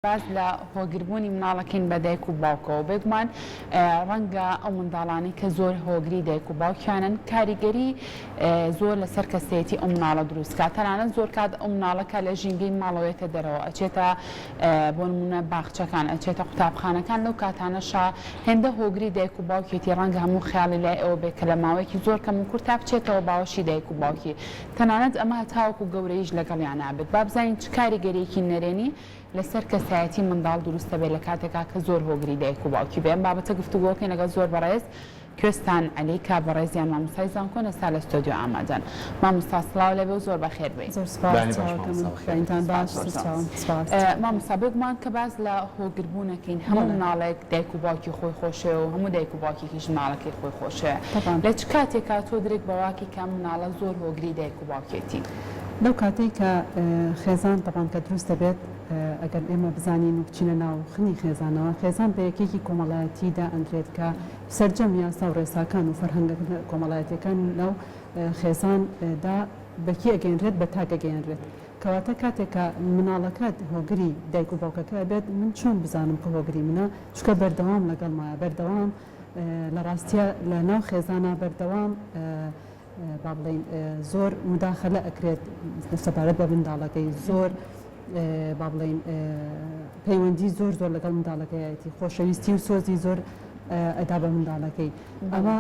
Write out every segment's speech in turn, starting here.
باس لە هۆگربوونی مناڵەکەین بە دایک و باوکەوە، بێگومان ڕەنگە ئەو منداڵانەی کە زۆر هۆگری دایک و باوکیانن کاریگەری زۆر لەسەر کەسێتی ئەو مناڵە دروست کات، تەنانەت زۆر کات ئەو مناڵە کە لە ژینگەی ماڵەوەیەتە دەرەوە ئەچێتە بۆ نمونە باخچەکان ئەچێتە قوتابخانەکان لەو کاتانەشا هێندە هۆگری دایک و باوکێتی ڕەنگە هەموو خەیاڵی لای ئەوە بێت کە لە ماوەیەکی زۆر کەم و کورتا بچێتەوە باوەشی دایک و باوکی تەنانەت ئەمە هەتاوەکو گەورەییش لەگەڵیانا بێت با بزانین چ کاریگەریەکی نەرێنی لەسەر کەسایەتی منداڵ دروست دەبێت لە کاتێکا کە زۆر هۆگری دایک و باوکی بێ ئەم بابەتە گفتوگۆکەین لەگەڵ زۆر بەڕێز کوێستان عەلی کە بەڕێزیان مامۆستای زانکۆن ئێستا لە ستۆدیۆ ئامادەن مامۆستا سڵاو لێبێ و زۆر بەخێر بێی. زۆر سوپاس بەیانی باش چاوەکەمن مامۆستا بەخێر بەینتان بێیت. باش سپاس زۆر سەر زۆر. چاوم سپاس. مامۆستا بێگومان کە باس لە هۆگربوون ئەکەین هەموو بەڵێ. مناڵێک دایک و باوکی خۆی خۆشەوێ و هەموو دایک و باوکێکیش مناڵەکەی خۆی خۆشەوێ تەبعەن. لە چ کاتێکا تۆ درک بەواکی کە ئەم مناڵە زۆر هۆگری دایک و باوکێتی؟ لەو کاتەی کە خێزان تەبعەن کە دروست دەبێت ئەگەر ئێمە بزانین و بچینە ناو خنی خێزانەوە خێزان بە یەکەیەکی کۆمەڵایەتی دائەنرێت کە سەرجەم یاسا و ڕێساکان و فەرهەنگە کۆمەڵایەتیەکان ناو خێزان دا بە کێ ئەگەیەنرێت بە تاک ئەگەیەنرێت کەواتە کاتێک کە مناڵەکەت هۆگری دایک و باوکەکە ئەبێت من چۆن بزانم کە هۆگری منە چونکە بەردەوام لەگەڵمایە بەردەوام لە ڕاستیا لە ناو خێزانا بەردەوام با بڵێین زۆر موداخەلە ئەکرێت سەبارەت بە منداڵەکەی زۆر با بڵێین پەیوەندی زۆر زۆر لەگەڵ منداڵەکەیەتی خۆشەویستی و سۆزی زۆر ئەدا بە منداڵەکەی ئەمە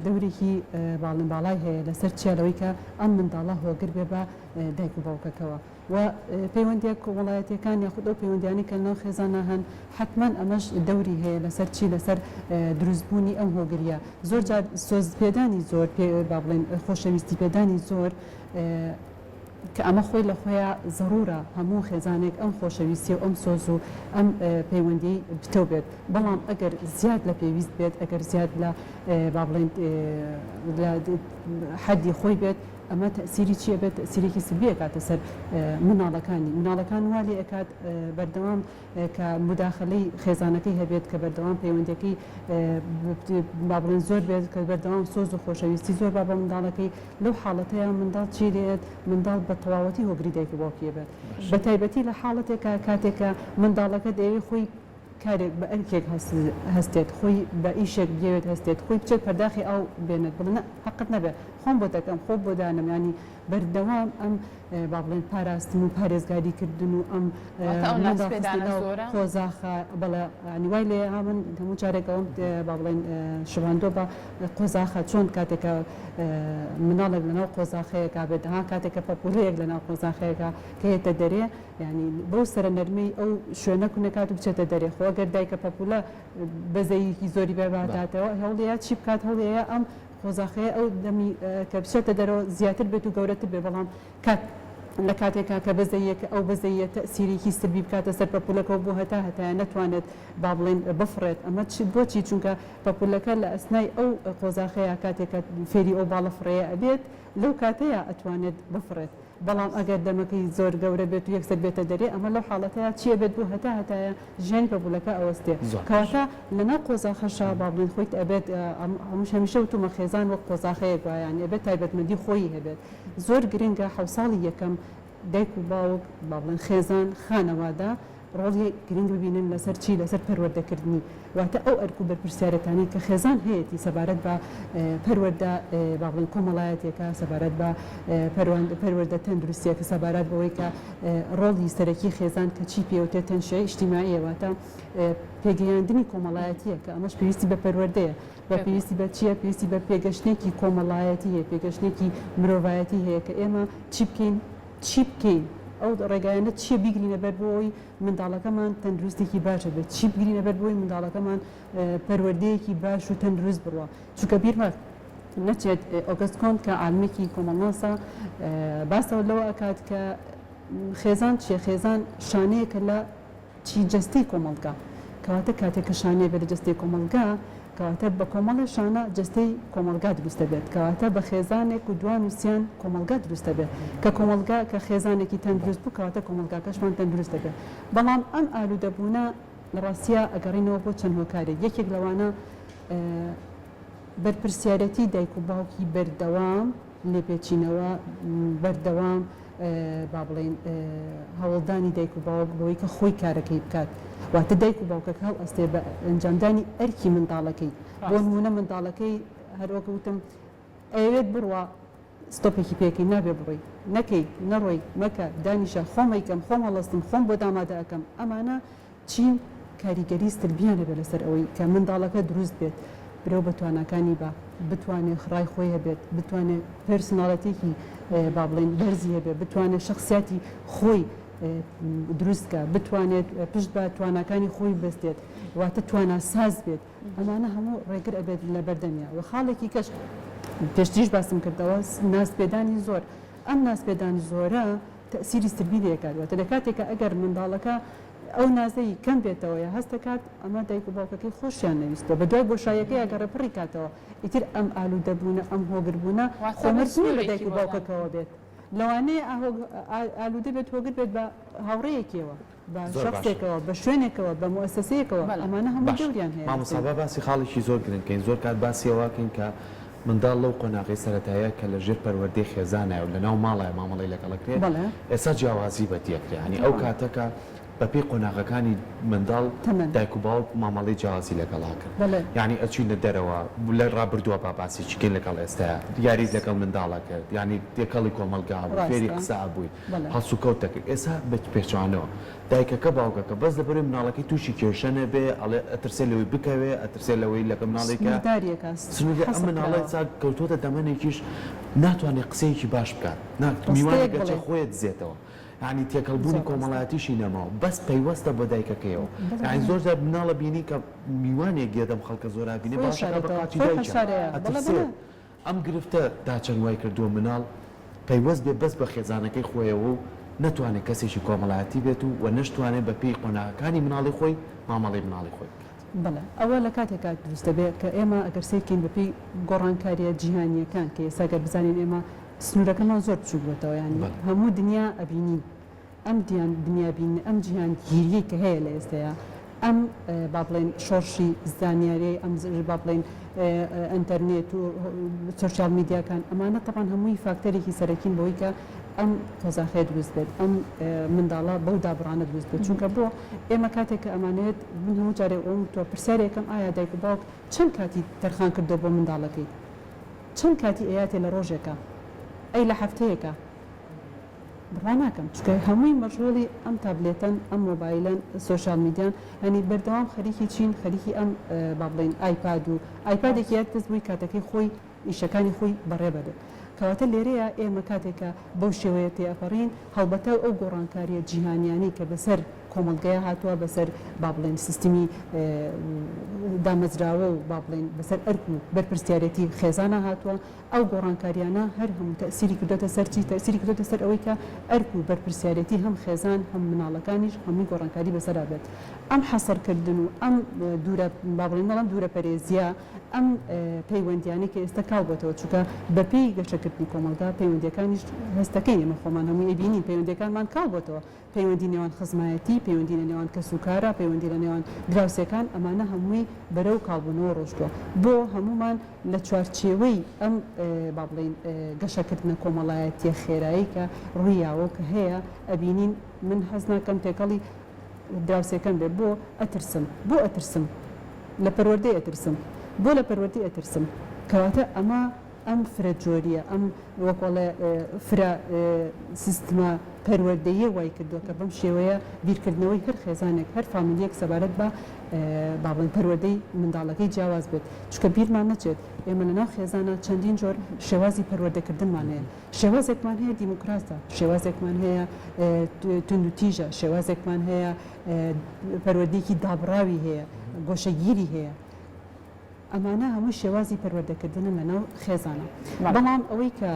دەورێکی باڵین باڵای هەیە لەسەر چیا لەوەی کە ئەم منداڵە هۆگر بێ بە دایک و باوکەکەوە و پەیوەندیە کۆمەڵایەتیەکان یاخود ئەو پەیوەندیانەی کە لەناو خێزانا هەن حەتمەن ئەمەش دەوری هەیە لەسەر چی لەسەر دروست بوونی ئەم هۆگریە زۆر جار سۆز پێدانی زۆر پێ با بڵێین خۆشەویستی پێدانی زۆر کە ئەمە خۆی لە خۆیا زەرورە هەموو خێزانێک ئەم خۆشەویستی و ئەم سۆز و ئەم پەیوەندیەی پتەو بێت بەڵام ئەگەر زیاد لە پێویست بێت ئەگەر زیاد لە با بڵێین لە حەدی خۆی بێت ئەمە تەئسیری چی ئەبێت تەئسیرێکی سلبی ئەکاتە سەر مناڵەکانی مناڵەکان وا لێ ئەکات بەردەوام کە موداخەلەی خێزانەکەی هەبێت کە بەردەوام پەیوەندیەکەی با بڵێن زۆر بێت کە بەردەوام سۆز و خۆشەویستی زۆر با بە منداڵەکەی لەو حاڵەتەیە منداڵ چی لێت منداڵ بە تەواوەتی هۆگری دایک و باوکی بێت بە تایبەتی لە حاڵەتێکە کاتێکە منداڵەکە دەیەوێت خۆی کارێک بە ئەرکێک هەستێت خۆی بە ئیشێک بیەوێت هەستێت خۆی بچێت پەرداخی ئاو بێنێت بڵێ نا هەقت نەبێ خۆم بۆ دەکەم خۆ بۆ دانم یانی بەردەوام ئەم با بڵێن پاراستن و پارێزگاری کردن و ئەم واتە ئەو منداڵ ناسپێدانە خستنە ناو زۆرە؟ قۆزاخە بەڵێ یانی وای لێ ها من هەموو جارێک ئەوەم با بڵێن شوباندووە بە قۆزاخە چۆن کاتێک کە مناڵێک لەناو قۆزاخەیەکا بێت ها کاتێک کە پەپوولەیەک لەناو قۆزاخەیەکا کە یەتە دەرێ یانی بەو سەرە نەرمەی ئەو شوێنە کونەکات و بچێتە دەرێ خۆ ئەگەر دایکە پەپولە بەزەییکی زۆری بێ باتاتەوە هەوڵەیە چی بکات هەوڵەیە ئەم قۆزاخەیە ئەو دەمی کە بچێتە دەرەوە زیاتر بێت و گەورەتر بێ بەڵام کات لە کاتێکا کە بەزەیەکە ئەو بەزەیە تەسیرێکی سلبی بکاتە سەر پەپولەکەەوە بۆ هەتا هەتایە نەتوانێت با بڵێن بفڕێت ئەمە چ بۆچی چونکە پەپولەکە لە ئەسنای ئەو قۆزاخەیە کاتێکە فێری ئەو باڵە فڕەیە ئەبێت لەو کاتەیە ئەتوانێت بفڕێت بەڵام ئەگەر دەمەکەی زۆر گەورە بێت و یەکسەر بێتە دەرێ ئەمە لەو حاڵەتەیا چی ئەبێت بۆ هەتا هەتایە ژیانی پەپولەکە ئەوەستێ زۆر باش. کەواتە لەناو قۆزاخەشا با بڵێین خۆیت ئەبێت هەمووش هەمیشە وتومە خێزان وەک قۆزاخەیەک وایە یانی ئەبێت تایبەتمەندی خۆیی هەبێت زۆر گرنگە حەوساڵی یەکەم دایک و باوک با بڵێن خێزان خانەوادە ڕۆڵی گرنگ ببینن لەسەر چی؟ لەسەر پەروەردەکردنی، واتە ئەو ئەرک و بەرپرسیارێتانەی کە خێزان هەیەتی سەبارەت بە پەروەردە با بڵێین کۆمەڵایەتیەکە، سەبارەت بە پەروەردە تەندروستیەکە، سەبارەت بەوەی کە ڕۆڵی سەرەکی خێزان کە چی پێوتێت تەنشیعی ئیجتیماعیە، واتە پێگەیاندنی کۆمەڵایەتیە کە ئەمەش پێویستی بە پەروەردەیە، بە پێویستی بە چیە؟ پێویستی بە پێگەشتنێکی کۆمەڵایەتی هەیە، پێگەشتنێکی مرۆڤایەتی هەیە کە ئێمە چی بکەین؟ چی بکەین؟ ئەو ڕێگایانە چیە بیگرینە بەر بۆ ئەوەی منداڵەکەمان تەندروستێکی باش هەبێت؟ چی بگرینە بەر بۆ ئەوەی منداڵەکەمان پەروەردەیەکی باش و تەندروست بڕوا؟ چونکە بیرمان نەچێت ئۆگەست کۆنت کە عالمێکی کۆمەڵناسە باسەوە لەوە ئەکات کە خێزان چیە؟ خێزان شانەیەکە لە چی جەستەی کۆمەڵگا؟ کەواتە کاتێک کە شانەیە بێت لە جەستەی کۆمەڵگا، کەواتە بە کۆمەڵێ شانە جەستەی کۆمەڵگا دروست دەبێت، کەواتە بە خێزانێک و دوان و سیان کۆمەڵگا دروست دەبێت، کە کۆمەڵگا کە خێزانێکی تەندروست بوو کەواتە کۆمەڵگاکەشمان تەندروست دەبێت. بەڵام ئەم ئالوودەبوونە لە ڕاستیا ئەگەڕینەوە بۆ چەند هۆکارێک، یەکێک لەوانە بەرپرسیارێتی دایک و باوکی بەردەوام، لێپێچینەوە بەردەوام. با بڵێین هەوڵدانی دایک و باوک بەوەی کە خۆی کارەکەی بکات واتە دایک و باوکەکە هەڵئەستێ بە ئەنجامدانی ئەرکی منداڵەکەی بۆ نمونە منداڵەکەی هەروەک وتم ئەیەوێت بڕوا ستۆپێکی پێکەی نابێ بڕۆی نەکەی نەڕۆی مەکە دانیشە خۆم ئەیکەم خۆم هەڵەستم خۆم بۆ دامادە ئەکەم ئەمانە چین کاریگەری سلبیان هەبێت لەسەر ئەوەی کە منداڵەکە دروست بێت برەو بە تواناکانی با بتوانێت ڕای خۆی هەبێت بتوانێت personality ێکی با بڵێین بەرزی هەبێت بتوانێت شەخسیاتی خۆی دروست کە بتوانێت پشت بە تواناکانی خۆی بەستێت واتە تواناساز بێت ئەمانە هەموو ڕێگر ئەبێت لە بەردەمیا و خاڵێکی کەش پێشتریش باسم کردەوە نازپێدانی زۆر ئەم نازپێدانی زۆرە تەئسیری سلبی لێکات واتە لە کاتێکە ئەگەر منداڵەکە ئەو نازەی کەم بێتەوە یا هەست دەکات ئەمە دایک و باوکەکەی خۆشیان نەویستوە بە دوای بۆشاییەکەیا گەڕێ پڕی کاتەوە ئیتر ئەم ئالوودە بوونە ئەم هۆگر بوونە واتە خۆ بە مەرج نیە بە سنوورێکی دایک و بۆ دانرا. باوکەکەوە بێت لەوانەیە ئالوودە بێت هۆگر بێت بە هاوڕێیەکیەوە بە زۆر باشە. شەخسێکەوە بە شوێنێکەوە بە موئەسەسەیەکەوە بەڵێ. ئەمانە هەمووی باشە دەوریان هەیە مامۆستا لەسەری. با باسی خاڵێکی زۆر گرنگ کەین زۆر کات باسی ئەوە کەین کە منداڵ لەو قۆناغەی سەرەتایە کە لە ژێر پەروەردەی خێزانایە و لە ناو ماڵایە مامەڵەی لەگەڵ ئەکرێ بەڵێ. ئێستا جیاوازی بەدی ئەکرێ یانی ئەو تەبعەن. کاتە کە بە پێی قۆناغەکانی منداڵ تەمەن. دایک و باوک مامەڵەی جیاوازی لەگەڵا کرد بەڵێ. یانی ئەچوینە دەرەوە لە ڕابردووە با باسێکی کەین لەگەڵ ئێستایا یاریت لەگەڵ منداڵ ئەکرد یانی تێکەڵی کۆمەڵگا ئەبووی فێری ڕاستە. قسە ئەبووی بەڵێ. هەڵسوکەوت دەکرد ئێستا بە پێچەوانەوە دایکەکە باوکەکە بەس لەبەرەوەی مناڵەکەی توشی کێشە نەبێ ئەڵێ ئەترسێ لەوەی بکەوێ ئەترسێ لەوەی لەگە مناڵێکە سنورداریەکە سنوردار ئەم حەسر مناڵە کراوە. ئێستا کەوتۆتە تەمەنێکیش ناتوانێ قسەیەکی باش بکات نا ڕستەیەک میوانێک ئەچێ بڵێ. خۆی ئەدزێتەوە یانی تێکەڵ بوونی زۆر ڕاستە. کۆمەڵایەتیشی نەماوە بەس پەیوەستە بە دایکەکەیەوە بەڵێ یانی بەڵێ. زۆر جار مناڵ ئەبینی کە میوانێک یەت ئەم خەڵکە زۆرە ئەبینێ خۆی باوەشەکا بە ئەشارێتەوە قاچی خۆی دایکیا حەشارەیە بەڵێ ئەترسێ بەڵێ. ئەم گرفتە تا چەند وای کردووە مناڵ پەیوەست بێت بەس بە خێزانەکەی خۆیەوە و نەتوانێت کەسێکی کۆمەڵایەتی بێت و وە نەشتوانێت بە پێی قۆناغەکانی مناڵی خۆی مامەڵەی مناڵی خۆی بکات. بەڵێ ئەوە لە کاتێکا دروست دەبێت کە ئێمە ئەگەر سەیر کەین بە پێی گۆڕانکاریە جیهانیەکان کە ئێستا گەر بزانین ئێمە سنوورەکەمان زۆر بچووک بۆتەوە یانی هەموو دنیا ئەبینین ئەم دیان دنیابینی ئەم جیهانگیریەی کە هەیە لە ئێستەیا ئەم با بڵێین شۆڕشی زانیاریی ئەم با بڵێین ئەنتەرنێت و سۆشیال میدیاکان ئەمانە تەبعەن هەمووی فاکتەرێکی سەرەکین بەوەی کە ئەم قۆزاخەیە دروست بێت ئەم منداڵە بەو دابڕانە دروست بێت چونکە بۆ ئێمە کاتێک کە ئەمانەوێت من هەموو جارێک ئەوم تۆ پرسیارێکم ئایا دایک و باوک چەند کاتی تەرخان کردووە بۆ منداڵەکەی چەند کاتی ئەیاتێ لە ڕۆژێکا ئەی لە هەفتەیەکا بڕوا ناکەم چونکە هەمووی مەشغوڵی ئەم تابلێتەن ئەم مۆبایلەن سۆشیال میدیان یانی بەردەوام خەریکی چین خەریکی ئەم با بڵێین ئایپاد و ئایپادێکی یاد دەست بووی کاتەکەی خۆی ئیشەکانی خۆی بەڕێ بەرێت کەواتە لێرەیە ئێمە کاتێک کە بەو شێوەیە تێئەپەڕین هەڵبەتە ئەو گۆڕانکاریە جیهانیانەی کە بەسەر کۆمەڵگەیا هاتووە بەسەر با بڵێین سیستمی دامەزراوە و با بڵێین بەسەر ئەرک و بەرپرسیارێتی خێزانا هاتووە ئەو گۆڕانکاریانە هەر هەموو تەئسیری کردۆتە سەر چی؟ تەئسیری کردۆتە سەر ئەوەی کە ئەرک و بەرپرسیارێتی هەم خێزان هەم مناڵەکانیش هەمووی گۆڕانکاری بەسەرا بێت. ئەم حەسر کردن و ئەم دوورە با بڵێین نەڵێم دوورە پەرێزیە ئەم پەیوەندیانەی کە ئێستا کاڵ بۆتەوە چونکە بە پێی گەشەکردنی کۆمەڵگا پەیوەندیەکانیش هەستەکەین ئێمە خۆمان هەمووی ئەیبینین پەیوەندیەکانمان کاڵ بۆتەوە پەیوەندی نێوان خزمایەتی، پەیوەندی لە نێوان کەسوکارا، پەیوەندی لە نێوان دراوسێکان، ئەمانە هەمووی بەرەو کاڵبوونەوە ڕۆشتووە. بۆ هەموومان لە چوارچێوەی ئەم با بڵێین گەشەکردنە کۆمەڵایەتییە خێرایەی کە ڕوویاوە و کە هەیە ئەبینین من حەز ناکەم تێکەڵی دراوسێکەم بێ بۆ ئەترسم؟ بۆ ئەترسم؟ لە پەروەردەی ئەترسم. بۆ لە پەروەردەی ئەترسم؟ کەواتە ئەمە ئەم فرە جۆرییە، ئەم وەک ئەڵێ فرە سیستمە پەروەردەییە وای کردووە کە بەم شێوەیە بیرکردنەوەی هەر خێزانێک، هەر فامیلییەک سەبارەت بە با بڵێین پەروەردەی منداڵەکەی جیاواز بێت. چونکە بیرمان نەچێت ئێمە لەناو خێزانا چەندین جۆر شێوازی پەروەردەکردنمان هەیە. شێوازێکمان هەیە دیموکراتە، شێوازێکمان هەیە توندوتیژە، شێوازێکمان هەیە پەروەردەیەکی دابڕاوی هەیە، گۆشەگیری هەیە. ئەمانە هەمووی شێوازی پەروەردەکردنن لەناو خێزانا. بەڵام ئەوەی کە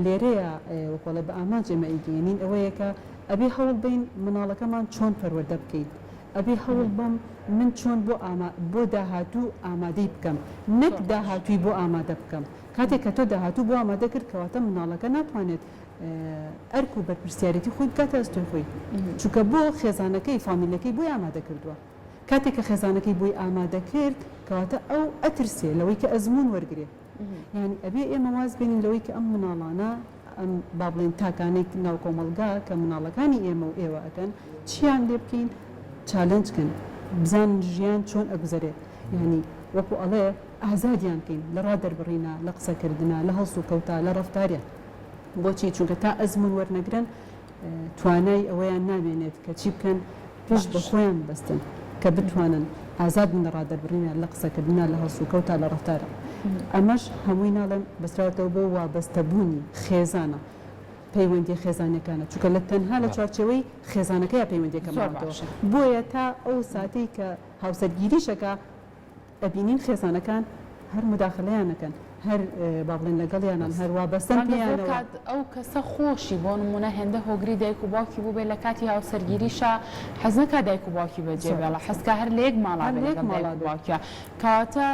لێرەیە وەکۆڵێ بە ئامانج ئێمە ئەیگەیەنین ئەوەیە کە ئەبێ هەوڵ بەین مناڵەکەمان چۆن پەروەردە بکەین، ئەبێ هەوڵ بەم من چۆن بۆ ئاما بۆ داهاتوو ئامادەی بکەم نەک داهاتووی بۆ ئامادە بکەم. کاتێک کە تۆ داهاتوو بۆ ئامادە کرد کەواتە مناڵەکە ناتوانێت ئەرک و بەرپرسیارێتی خۆی بکاتە ئەستۆی خۆی چونکە بۆ خێزانەکەی فامیلەکەی بۆی ئامادە کردووە. کاتێک کە خێزانەکەی بۆی ئامادە کرد کەواتە ئەو ئەترسێ لەوەی کە ئەزموون وەرگرێ یانی ئەبێ ئێمە واز بێنین لەوەی کە ئەم مناڵانە. ئەم با بڵێین تاکانەی ناو کۆمەڵگا کە مناڵەکانی ئێمە و ئێوە ئەکەن چیان لێ بکەین challenge کەن بزانن ژیان چۆن ئەگوزەرێ یانی وەکو ئەڵێ ئازادیان کەین لە ڕا دەربڕینا لە قسەکردنا لە هەڵسوکەوتا لە ڕەفتاریان بۆچی چونکە تا ئەزموون وەرنەگرن توانای ئەوەیان نامێنێت کە چی بکەن پشت بە خۆیان ببەستن کە بتوانن ئازاد بن لە ڕادەربڕینە لە قسەکردنا لە هەڵسوکەوتا لە ڕەفتارا ئەمەش هەمووی ناڵێم بەستراوەتەوە بۆ وابەستەبوونی خێزانە پەیوەندیە خێزانیەکانە چونکە لە تەنها لە چوارچێوەی خێزانەکەیا پەیوەندیەکە ماوەتەوە بۆیە تا ئەو ساتەی کە هاوسەرگیریش ئەکا ئەبینین خێزانەکان هەر موداخەلەیان ئەکەن هەر با بڵێن لەگەڵیانان هەر وابەستەن ڕەنگە زۆر پێیانەوە. کات ئەو کەسە خۆشی بۆ نموونە هێندە هۆگری دایک و باوکی بووبێ لە کاتی هاوسەرگیریشا حەز نەکا دایک و باوکی بەجێ زۆر بێڵێ حەز کا هەر لە یەک ماڵا هەر بێ لە یەک لەگەڵ دایک ماڵا و بێت. باوکیا کەواتە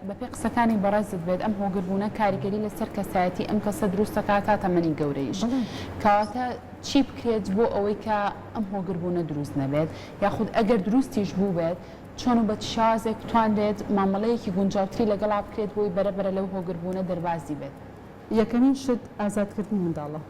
بەپێی قسەکانی بەڕێزت بێت ئەم هۆگربوونە کاریگەری لەسەر کەسایەتی ئەم کەسە دروست دەکات تا تەمەنی گەورەیش بەڵێ. کەواتە چی بکرێت بۆ ئەوەی کە ئەم هۆگربوونە دروست نەبێت یاخود ئەگەر دروستیش بووبێت چۆن و بە چ شێوازێک بتوانرێت مامەڵەیەکی گونجاوتری لەگەڵا بکرێت بۆی بەرە بەرە لەو هۆگربوونە دەربازی بێت؟ یەکەمین شت ئازادکردنی منداڵە،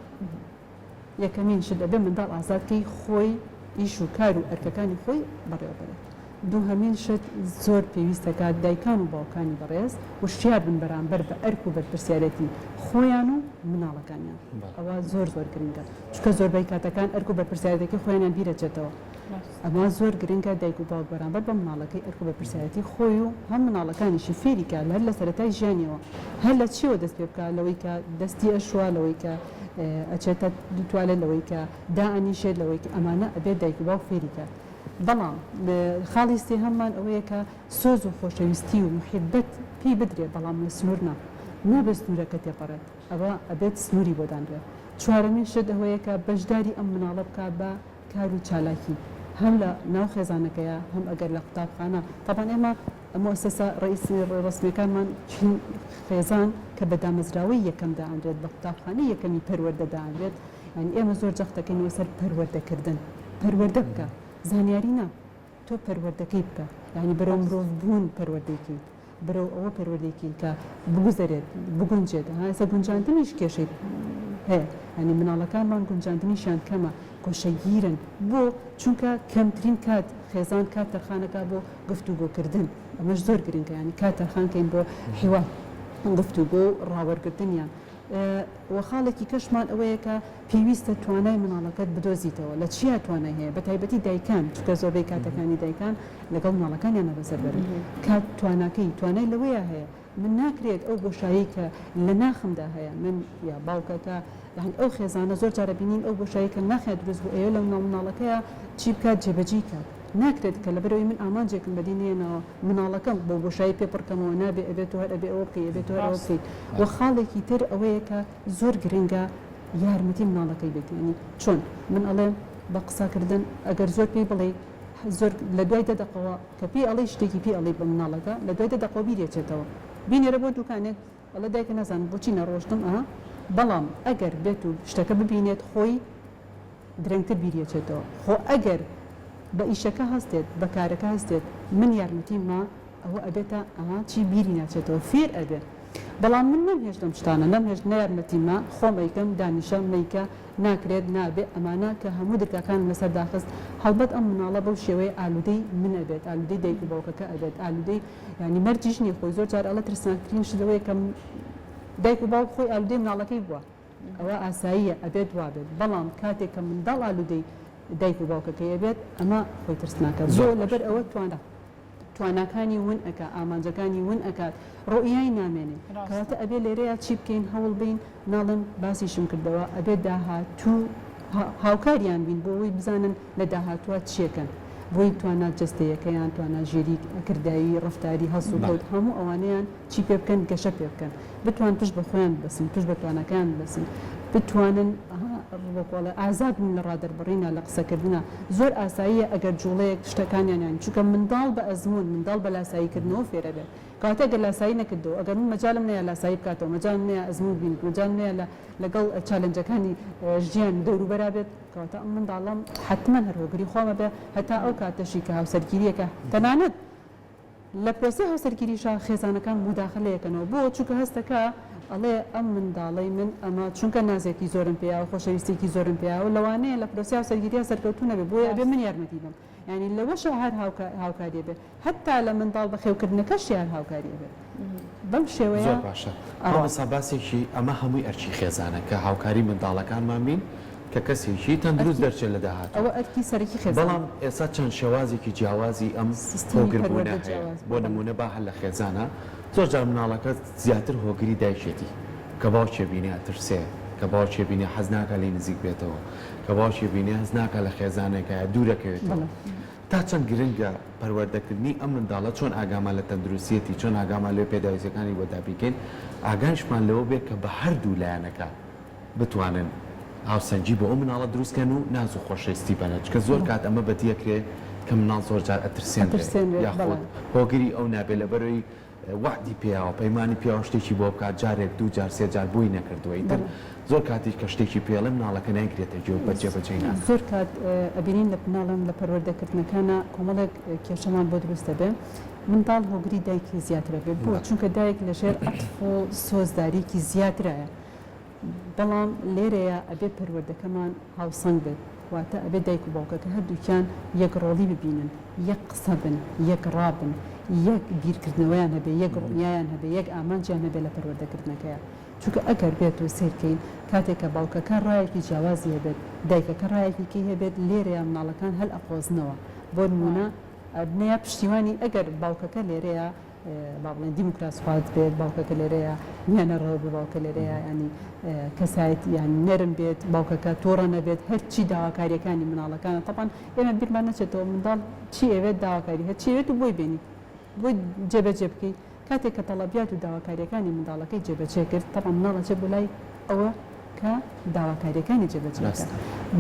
یەکەمین شت ئەبێ منداڵ ئازاد کەی خۆی ئیش و کار و ئەرکەکانی خۆی بەڕێوە بەرێت. دووهەمین شت زۆر پێویستە کە دایکان و باوکانی بەڕێز وشیار بن بەرامبەر بە ئەرک و بەرپرسیارێتی خۆیان و مناڵەکانیان ئەوە زۆر زۆر گرنگە چونکە زۆربەی کاتەکان ئەرک و بەرپرسیارێتەکەی خۆیانیان بیرەچێتەوە ئەمە زۆر گرنگە دایک و باوک بەرامبەر بە مناڵەکەی ئەرک و بەرپرسیارێتی خۆی و هەم مناڵەکانیشی فێری کا هەر لە سەرەتای ژیانیەوە هەر لە چیەوە دەست پێ بکا لەوەی کە دەستی ئەشوا لەوەی کە ئەچێتە توالێت لەوەی کە دائەنیشێت لەوەی کە ئەمانە ئەبێت دایک و باوک فێری کات بەڵام خاڵی سێهەممان ئەوەیە کە سۆز و خۆشەویستی و موحیبەت پێی بدرێ بەڵام لە سنوور نا نابێت سنوورەکە تێپەڕێت ئەوە ئەبێت سنووری بۆ دانرێت چوارەمین شت ئەوەیە کە بەشداری ئەم مناڵە بکا بە کار و چالاکی هەم لە ناو خێزانەکەیا هەم ئەگەر لە قوتابخانە تەبعەن ئێمە موئەسەسە ڕەئیسی ڕەسمیەکانمان چین خێزان کە بە دامەزراوەی یەکەم دائەنرێت بە قوتابخانەی یەکەمی پەروەردە دائەنرێت یانی ئێمە زۆر جەخت دەکەینەوە سەر پەروەردەکردن پەروەردە بکە زانیاری نا تۆ پەروەردەکەی بکە یانی بەرەو مرۆڤ بوون پەروەردەی کەیت بەرەو ئەوە پەروەردەی کەی کە بگوزەرێت بگونجێت ها ئێستا گونجاندنیش کێشەی هەیە یانی مناڵەکانمان گونجاندنیشیان کەمە گۆشەگیرن بۆ چونکە کەمترین کات خێزان کات تەرخانەکا بۆ گفتوگۆکردن ئەمەش زۆر گرنگە یانی کات تەرخان کەین بۆ حیوار گفتوگۆ و ڕاوەرگرتنیان وە خاڵێکی کەشمان ئەوەیە کە پێویستە توانای مناڵەکەت بدۆزیتەوە لە چیا توانای هەیە بە تایبەتی دایکان چونکە زۆربەی کاتەکانی دایکان لەگەڵ مناڵەکانیانە بەسەر بەرن کات تواناکەی توانای لەوەیا هەیە من ناکرێت ئەو بۆشایی کە لە ناخمدا هەیە من یا باوکەکە یانی ئەو خێزانە زۆر جارە بینین ئەو بۆشایی کە ناخیا دروست بوو ئەیەوێ لە ناو مناڵەکەیا چی بکات جێبەجێی کات ناکرێت کە لەبەرئەوەی من ئامانجێکم بەدی نەیەناوە مناڵەکەم بەو بۆشایی پێ پڕکەمەوە نابێ ئەبێ تۆ هەر ئەبێ ئەوە بکەی ئەبێ تۆ هەر ئەوە بکەی وە خاڵێکی تر ئەوەیە کە زۆر گرنگە یارمەتی مناڵەکەی بێت یانی چۆن من ئەڵێم بە قسەکردن ئەگەر زۆر پێی بڵێی زۆر لە دوای دە دەقەوە کە پێی ئەڵێی شتێکی پێ ئەڵێی بە مناڵەکە لە دوای دە دەقەوە بیری ئەچێتەوە بینێرە بۆ دوکانێک ئەڵێ دایکە نازانم بۆچی نەڕۆشتم ئا بەڵام ئەگەر بێت و شتەکە ببینێت خۆی درەنگتر بیری ئەچێتەوە خۆ ئەگەر بە ئیشەکە هەستێت بە کارەکە هەستێت من یارمەتیم ما ئەوە ئەبێتە ئەها چی بیری ناچێتەوە فێر ئەبێ بەڵام من نەمهێشت ئەم شتانە نەمهێشت نە یارمەتیم ما خۆم ئەیکەم دانیشە مەیکە ناکرێت نابێ ئەمانە کە هەموو درگاکانم لەسەر داخست هەڵبەت ئەم مناڵە بەو شێوەیە ئالودەی من ئەبێت ئالودەی دایک و باوکەکە ئەبێت ئالودەی یانی مەرجیش نیە خۆی زۆر جار ئەڵێ ترسناکترین شت ئەوەیە کە دایک و باوک خۆی ئالودەی مناڵەکەی بووە ئەوە ئاساییە ئەبێت وابێت بەڵام کاتێک کە منداڵ ئالودەی دایک و باوکەکەی ئەبێت ئەمە خۆی ترسناکە بۆ لەبەر ئەوە توانا تواناکانی ون ئەکا ئامانجەکانی ون ئەکات ڕوئیای نامێنێ کەواتە ئەبێ لێرەیا چی بکەین هەوڵ بەین ناڵێم باسیشم کردەوە ئەبێ داهاتوو هاوکاریان بین بۆ ئەوەی بزانن لە داهاتووا چیەکەن بۆی توانا جەستەیەکەیان توانا ژیری کرداوی ڕەفتاری هەڵسوکەوت هەموو ئەوانەیان چی پێ بکەن گەشە پێ بکەن بتوان پشت بە خۆیان ببەستن پشت بە تواناکەیان ببەستن بتوانن وەکو ئەڵێ ئازاد بن لە ڕادەربڕینا لە قسەکردنا زۆر ئاساییە ئەگەر جوڵەیەک شتەکانیان یان چونکە منداڵ بە ئەزموون منداڵ بە لاساییکردنەوە فێرەبێت کەواتە ئەگەر لاسایی نەکردەوە ئەگەر من مەجالم نەیا لاسایی بکاتەوە مەجالم نەیا ئەزموون بینێت مەجالم نەیا لە لەگەڵ challenge ەکانی ژیان و دەوروبەرا بێت کەواتە ئەم منداڵەم حەتمەن هەر هۆگری خۆم ئەبێ هەتا ئەو کاتەشی کە هاوسەرگیریەکە تەنانەت لە پرۆسەی هاوسەرگیریشا خێزانەکان موداخەلەیەکەنەوە بۆ؟ چونکە هەست دەکا. ئەڵێ ئەم منداڵەی من ئەمە چونکە نازێکی زۆرم پێیاوە خۆشەویستیەکی زۆرم پێیاوە لەوانەیە لە پرۆسەی هاوسەرگیریا سەرکەوتوو نەبێ بۆیە ئەبێ من یارمەتی بەم یانی لەوەشا هەر هاوکاری ئەبێ هەتا لە منداڵ بەخێوکردنەکەشی هەر هاوکاری ئەبێت بەم شێوەیە زۆر باشە مامۆستا باسێکی ئەمە هەمووی ئەرکی خێزانە کە هاوکاری منداڵەکانمان بین کە کەسێکی تەندروست دەرچێت لە داهاتوو ئەوە ئەرکی سەرەکی خێزانە. بەڵام ئێستا چەند شێوازێکی جیاوازی ئەم سیستمی هۆگربوونە پەروەردە هەیە جیاواز بۆ بەڵێ. نموونە با هەر لە خێزانا زۆر جار مناڵەکە زیاتر هۆگری دایکێتی کە باوکێ بینێ ئەترسێ کە باوکێ بینێ حەز ناکا لێی نزیک بێتەوە کە باوکێ بینێ هەست ناکا لە خێزانێکایە دوورەکەوێتەوە بەڵێ. تا چەند گرنگە پەروەردەکردنی ئەم منداڵە چۆن ئاگامان لە تەندروستیەتی چۆن ئاگامان لەوێ پێداویستیەکانی بۆ دابینکەین ئاگایشمان لەوە بێ کە بە هەردوو لایەنەکە بتوانن هاوسەنگی بۆ ئەو مناڵە دروست کەن و ناز و خۆشەویستی بەنە چونکە زۆر کات ئەمە بەدیەکرێ کە مناڵ زۆر جار ئەترسێنرێ ئەترسێنرێت یاخود بەڵێ. هۆگری ئەو نابێ لەبەرەوەی وەعدی پێیاوە پەیمانی پیاوە شتێکی بۆ بکات جارێک دوو جار سێ جار بۆی نەکردووە ئیتر بەڵێ. زۆر کاتیش کە شتێکی پێڵێ مناڵەکە نایگرێتە گوێ و بە جێبەجێی ناکات. زۆر کات ئەبینین لە مناڵم لە پەروەردەکردنەکانا کۆمەڵێک کێشەمان بۆ دروست دەبێ منداڵ هۆگری دایکی زیاتر ئەبێ بۆ بەڵێ. چونکە دایک لەژێر عەتف و سۆزداریکی زیاترایە بەڵام لێرەیا ئەبێ پەروەردەکەمان هاوسەنگ بێت واتە ئەبێ دایک و باوکەکە هەردووکیان یەک ڕۆڵی ببینن یەک قسە بن یەک ڕا بن یەک بیرکردنەوەیان هەبێ یەک ڕوئیایان هەبێ یەک ئامانجیان هەبێ لە پەروەردەکردنەکەیا چونکە ئەگەر بێت و سەیر کەین کاتێک کە باوکەکە ڕایەکی جیاوازی هەبێت دایکەکە ڕایەکی کەی هەبێت لێرەیا مناڵەکان هەلئەقۆزنەوە بۆ نموونە ئەبنەیە پشتیوانی ئەگەر باوکەکە لێرەیا با بڵێن دیموکراسخواز بێت، باوکەکە لێرەیە میانەڕەو بێت، باوکە لێرەیە یانی کەسایەتی یان نەرم بێت، باوکەکە توڕە نەبێت، هەرچی داواکارییەکانی مناڵەکانە تەبعەن ئێمە بیرمان نەچێتەوە منداڵ چی ئەوێت داواکاری هەرچی ئەوێت و بۆی بێنی بۆی جێبەجێ بکەی کاتێک کە تەڵەبیات و داواکارییەکانی منداڵەکەی جێبەجێ کرد تەبعەن مناڵ ئەچێت بۆ لای ئەوە کە داواکارییەکانی جێبەجێ بکات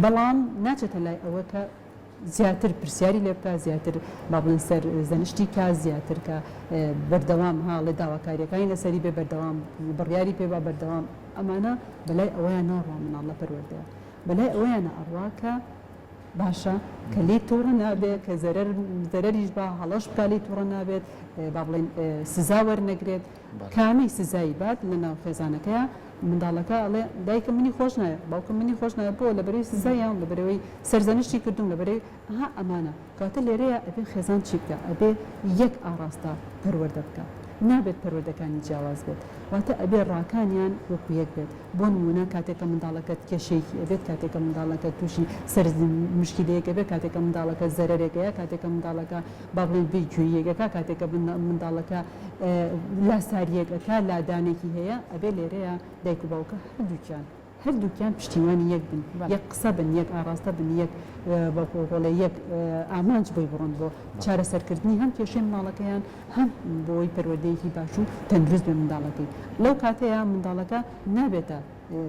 بەڵام ناچێتە لای ئەوە کە زیاتر پرسیاری لێ بکا زیاتر با بڵێن سەر زەنشتی کا زیاتر کە بەردەوام هاڵێ داواکاریەکانی لەسەری بێ بەردەوام بڕیاری پێ با بەردەوام ئەمانە بەلای ئەوەیان ناڕوا مناڵ لە پەروەردەیە بەلای ئەوەیانە ئەڕوا کە باشە کە لێی توڕە نابێ کە زەرەر زەرەریش با هەڵەش بکا لێی توڕە نابێت با بڵێن سزا وەرنەگرێت کامەی سزایی بات لە ناو خێزانەکەیا منداڵەکە ئەڵێ دایکم منی خۆش ناوێ باوکم منی خۆش ناوێ بۆ لەبەرەوەی سزای یاوم لەبەرەوەی سەرزەنشتی کردوم لەبەرەوەی ئەها ئەمانە کەواتە لێرەیا ئەبێ خێزان چی بکا ئەبێ یەک ئاڕاستە پەروەردە بکا نابێت پەروەردەکانی جیاواز بێت واتە ئەبێ ڕاکانیان وەکو یەک بێت بۆ نمونە کاتێک کە منداڵەکەت کێشەیەکی ئەبێت کاتێک کە منداڵەکەت توشی سەر مشکیلەیەک ئەبێت کاتێک کە منداڵەکە زەرەرێک ئەیا کاتێک کە منداڵەکە با بڵێین بێ گوێییەک ئەکا کاتێک کە منداڵەکە لاسارییەک ئەکا لادانێکی هەیە ئەبێ لێرەیا دایک و باوکە هەردووکیان هەردووکیان پشتیوانی یەک بن یەک قسە بن یەک ئاڕاستە بن یەک بەڵێ یەک ئامانج بۆی بڕۆن بۆ چارەسەرکردنی هەم کێشەی منداڵەکەیان هەم بۆی پەروەردەیەکی باش و تەندروست بێ منداڵەکەی لەو کاتەیە منداڵەکە نابێتە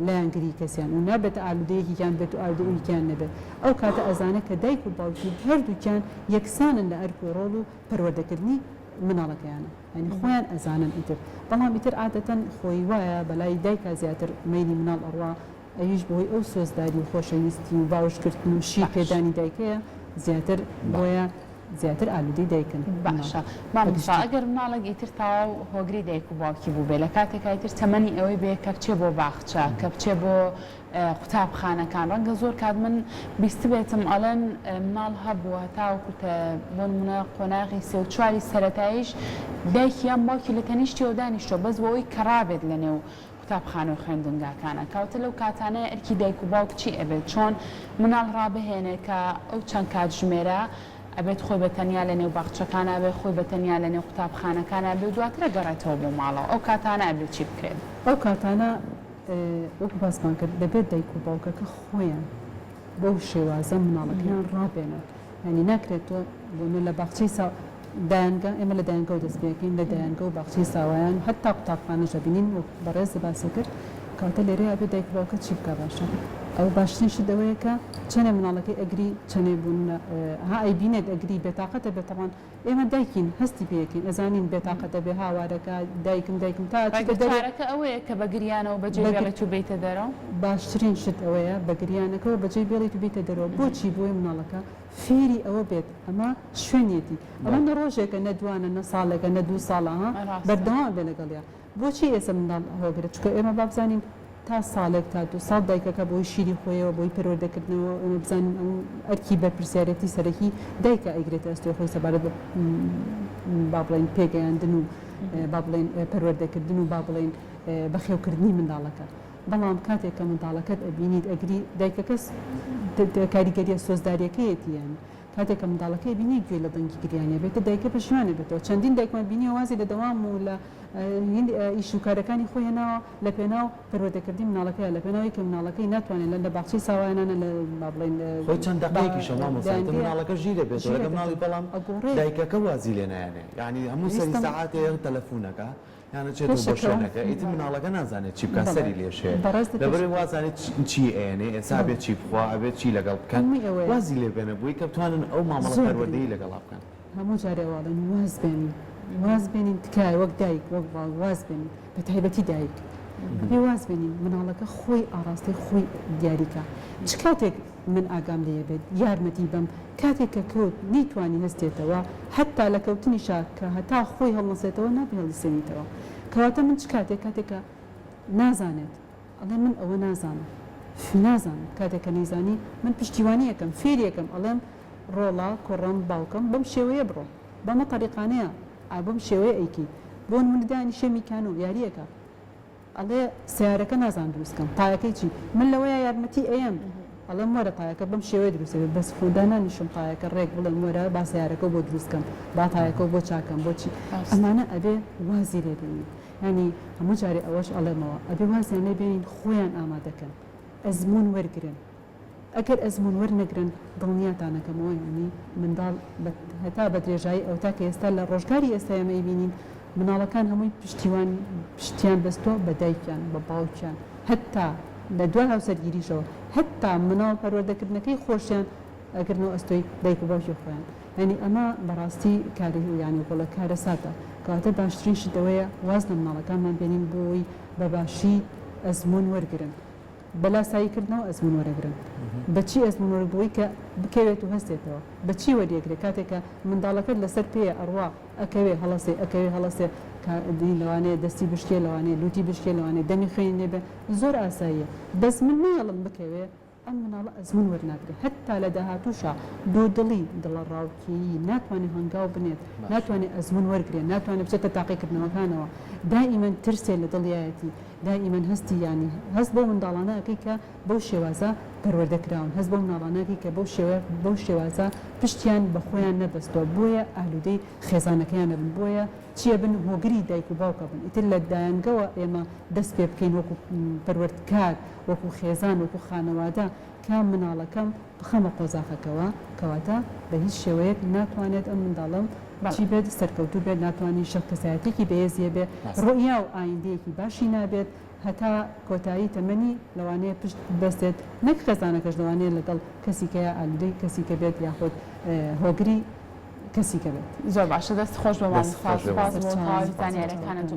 لایەنگری کەسیان و نابێتە ئالودەی یەکێکیان بێت و ئالودەی ئەویکیان نەبێت ئەو کاتە ئەزانێت کە دایک و باوکی هەردووکیان یەکسانن لە ئەرک و ڕۆڵ و پەروەردەکردنی مناڵەکەیانە یانی خۆیان ئەزانن ئیتر بەڵام ئیتر عادەتەن خۆی وایە بەلای دایکا زیاتر مەیلی مناڵ ئەڕوا ئەویش بەهۆی ئەو سۆزداری و خۆشەویستی و باوشگرتن و شیر باش. پێدانی دایکەیە زیاتر بۆیە زیاتر ئالودەی دایکن مناڵ باشە بە مامۆستا گشتی. ئەگەر مناڵێک ئیتر تەواو هۆگری دایک و باوکی بووبێ لە کاتێکا ئیتر تەمەنی ئەوەی بێ کە بچێ بۆ باخچە کە بچێ بۆ قوتابخانەکان ڕەنگە زۆر کات من بیستبێتم ئەڵێن مناڵ هەبووە تاوەکو تە بۆ نمونە قۆناغی سێ و چواری سەرەتاییش دایکی یان باوکی لە تەنیشتیەوە دانیشتووە بەس بۆ ئەوەی کە ڕابێت لە نێو قوتابخانە و خوێندنگاکانە کەواتە لەو کاتانەیە ئەرکی دایک و باوک چی ئەبێت چۆن مناڵ ڕابهێنێ کە ئەو چەند کاتژمێرە ئەبێت خۆی بە تەنیا لە نێو باخچەکانا بێ خۆی بە تەنیا لە نێو قوتابخانەکانا بێ و دواتر ئەگەڕێتەوە بۆ ماڵەوە ئەو کاتانە ئەبێت چی بکرێت؟ ئەو کاتانە وەکو باسمان کرد دەبێت دایک و باوکەکە خۆیان بەو شێوازە مناڵەکەیان ڕابێنن یانی ناکرێت تۆ بۆ نە لە باخچەی سا دایەنگە ئێمە لە دایەنگەوە دەست پێکەین لە دایەنگە و باخچەی ساوایان و هەتا قوتابخانەش ئەبینین وەک بەڕێز باسی کرد کەواتە لێرەیا ئەبێت دایک و باوکە چی بکا باشە ئەو باشترین شت ئەوەیە کە چەنێ مناڵەکەی ئەگری چەنێ بوون ها ئەیبینێت ئەگری بێتاقەتە بێت تەبعەن ئێمە دایکین هەستی پێ ئەکەین ئەزانین بێتاقەتە بێ هاوارەکا دایکم دایکم تا ئەچیتە ڕێگە دەرێ. چارەکە ئەوەیە کە بە گریانەوە بەجێی بە گر. بێڵیت و بێیتە دەرەوە؟ باشترین شت ئەوەیە بە گریانەکەوە بەجێی بێڵیت و بێیتە دەرەوە بۆچی بۆیە مناڵەکە. فێری ئەوە بێت ئەمە شوێنیەتی ئەمە نە ڕۆژێکە نە دوانە نە ساڵێکە نە دوو ساڵە ها بەردەوام بێ لەگەڵیا بۆچی ئێستا منداڵ هۆگرە چونکە ئێمە با بزانین تا ساڵێک تا دوو ساڵ دایکەکە بۆی شیری خۆیەوە بۆی پەروەردەکردنەوە ئێمە بزانین ئەو ئەرکی بەرپرسیارەتی سەرەکی دایکە ئەیگرێتە ئەستۆی خۆی سەبارەت بە با بڵێین پێگەیاندن و با بڵێین پەروەردەکردن و با بڵێین بەخێوکردنی منداڵەکە بەڵام کاتێک کە منداڵەکەت ئەبینیت ئەگری دایکەکەس کاریگەریە سۆزداریەکەیەتی یانی کاتێک کە منداڵەکەی بینی گوێی لە دەنگی گریانی ئەبێتە دایکە پەشیمان ئەبێتەوە چەندین دایکمان بینیوە وازی لە دەوام و لە ئیش و کارەکانی خۆی هێناوە لە پێناو پەروەردەکردنی منداڵەکەیا لە پێناوی کە منداڵەکەی ناتوانێت لە لە باخچەی ساوایانانە لە با بڵێین خۆی چەند دەقەیەکیشە مامۆستا ئیتر منداڵەکە ژیر ئەبێتەوە لەگەڵ مناڵی بەڵام دایکەکە وازی لێ نایەنێ یانی هەموو سەری سەعاتێ تەلەفونەکە یان ئەچێتەوە بۆ شوێنەکە ئیتر مناڵەکە نازانێت چی بکات سەری لێشێ لەبەرئەوەی وازانێت چی ئەیەنێ ئێستا ئەبێت چی بخوا ئەبێت چی لەگەڵ بکەن وازی لێ بێنە بۆی کە بتوانن ئەو مامەڵە پەروەردەیی لەگەڵا بکەن. هەموو جارێ وا ئەڵێن واز بێنین واز بێنین تکایە وەک دایک وەک باوک واز بێنین بە تایبەتی دایک ئەبێ واز بێنین مناڵەکە خۆی ئاڕاستەی خۆی دیاریکا چ کاتێک من ئاگام لێ بێت یارمەتی بەم کاتێک کە کەوت نەیتوانی هەستێتەوە حەتتا لە کەوتنیشا کە هەتا خۆی هەڵنەسێتەوە نابێ هەڵیسێنیتەوە کەواتە من چ کاتێک کاتێک کە نازانێت ئەڵێ من ئەوە نازانم نازانم کاتێک کە نەیزانی من پشتیوانی ئەکەم فێری ئەکەم ئەڵێم ڕۆڵە کوڕم باوکم بەم شێوەیە بڕۆ بەمە تەریقانەیە ئا بەم شێوەیە ئەیکەی بۆ نمونە دانیشێ میکانۆ یاریەکە ئەڵێ سەیارەکە نازانم دروست کەم تایەکەی چی من لەوەیا یارمەتی ئەیەم ئەڵێم وەرە تایەکە بەم شێوەیە دروست ئەبێ بەس خۆ دانانیشم تایەکە ڕێک بڵێم وەرە با سەیارەکەو بۆ دروست کەم با تایەکەو بۆ چاکەم بۆ چی ئەمانە ئەبێ وازی لێ بێنین یانی هەموو جارێ ئەوەش ئەڵێمەوە ئەبێ وازیان لێ بێنین خۆیان ئامادەکەن ئەزموون وەرگرن ئەگەر ئەزموون وەرنەگرن دڵنیاتان ئەکەمەوە یانی منداڵ بە هەتا بە درێژایی ئەوتا کە ئێستا لە ڕۆژگاری ئێستا ئێمە ئەیبینین مناڵەکان هەمووی پشتیوان پشتیان بەستووە بە دایکیان بە باوکیان هەتا لە دوای هاوسەرگیریشەوە هەتا مناڵ پەروەردەکردنەکەی خۆشیان ئەگرنەوە ئەستۆی دایک و باوکی خۆیان یانی ئەمە بەڕاستی کاری یانی گوڵە کارەساتە کەواتە باشترین شت ئەوەیە واز لە مناڵەکانمان بێنین بۆی بە باشی ئەزموون وەرگرن بە لاسایی کردنەوە ئەزموون وەرەگرن. بە چی ئەزموون وەرگ بۆی کە بکەوێت و هەستێتەوە. بە چی وەریەگرێ کاتێک کە منداڵەکەت لەسەر پێیە ئەڕوا ئەکەوێ هەڵەسێ ئەکەوێ هەڵەسێ کە دی لەوانەیە دەستی بشکێ لەوانەیە لوتی بشکێ لەوانەیە دەمی خوێنی لێ بێ زۆر ئاساییە بەس من نایەڵم بکەوێ ئەم مناڵە ئەزموون وەرناگرێ هەتا لە داهاتووشا دوودڵی، دڵەڕاوکێی، ناتوانێ هەنگاو بنێت، ناتوانێ ئەزموون وەرگرێ، ناتوانێ بچێتە تاقیکردنەوەکانەوە، دائیمەن ترسێ لە دڵیایەتی، دائیمەن هەستی یانی هەست بەو منداڵانە ئەکەی کە بەو شێوازە پەروەردە کراون، هەست بەو مناڵانە ئەکەی کە بەو شێوەیە بەو شێوازە پشتیان بە خۆیان نەبەستووە، بۆیە ئالوودەی خێزانەکەیان ئەبن، بۆیە چی ئەبن هۆگری دایک و باوک ئەبن، ئیتر لە دایەنگەوە ئێمە دەست پێ بکەین وەکوو پەروەردکار، وەکوو خێزان، وەکوو خانەوادە کە مناڵەکەم بخەمە قۆزاخەکەوە، کەواتە بە هیچ شێوەیەک ناتوانێت ئەم منداڵەم چی بێت سەرکەوتوو بێت، ناتوانی شەخ کەسایەتیەکی بەهێزی هەبێ، ڕوئیا و ئایندەیەکی باشی نابێت، هەتا کۆتایی تەمەنی لەوانەیە پشت ببەستێت نەک خێزانەکەش لەوانەیە لەگەڵ کەسیکەیا ئالودەی کەسیکە بێت یاخود هۆگری کەسیکە بێت. زۆر باشە دەست خۆش بێ مامۆستا سوپاس بۆ تەواوی زانیاریەکانت.